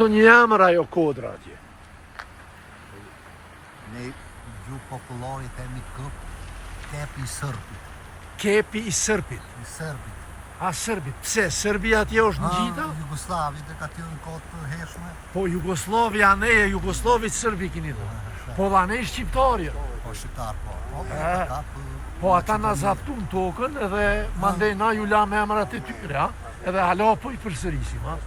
ndonjë emër ajo kodra atje? Ne gjuhë popullore i themi këp, kepi i sërpit. Kepi i sërpit. I sërbit. A sërbit, pse Serbia atje është Ah, ngjita? Jugosllavi dhe ka qenë në kohë të hershme. Po Jugosllavia anej e Jugosllavit Sërbi kini thonë. Po dhe anej shqiptarja. Po shqiptar po. Po, po, Eh. ka, po, Po ata na zaptun tokën edhe mandej na ju lam emrat e tyre, a? Edhe hala po i përsërisim, a?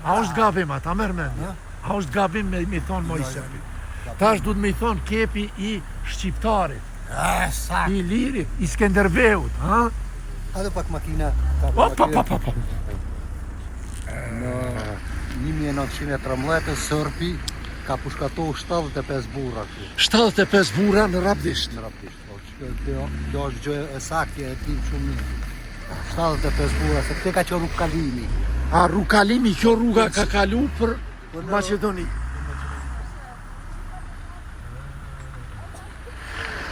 A është gabim ata merr mendja? A është gabim me me thonë moj Jo, jo, Sërbit? gabim. Tash duhet me i thonë kepi i shqiptarit, E, sa. i Lirit, i Skenderbeut, ha? Edhe pak makina. ka Po, po, makina. po, po, po. Në 1913 Sërpi ka pushkatu 75 burra këtu 75 burra në Rabdisht. në Raptisht. Po, që kjo, kjo është gjë e saktë, e dim shumë mirë. 75 burra, se këtë ka qenë rrugë kalimi. A rrugë kalimi, kjo rruga ka kalu për Po në- Maqedoni.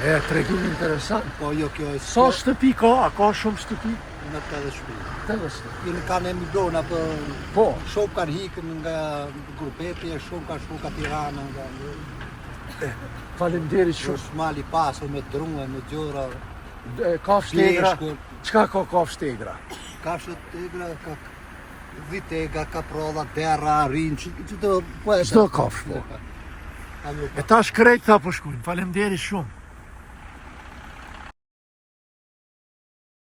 E, tregim interesant. Po jo, kjo është Sa shtëpi ka? A ka shumë shtëpi? në 80 shtëpi. 80 shtëpi. Jeni kanë emigrona, po Po, shumë kanë hikën nga grupeti, e shumë kanë shku ka Tirana, nga faleminderit shumë. është mali pasur me drunë, me gjëra, E, Kafshë tegra. pjeshkër, Çka ka kafshë tegra? kafshë tegra, ka vitega, ka prodha, derra, rinj, që të po e Çdo kafshë, po. Ka një E tash krejt tha po shkujnë. Faleminderit shumë.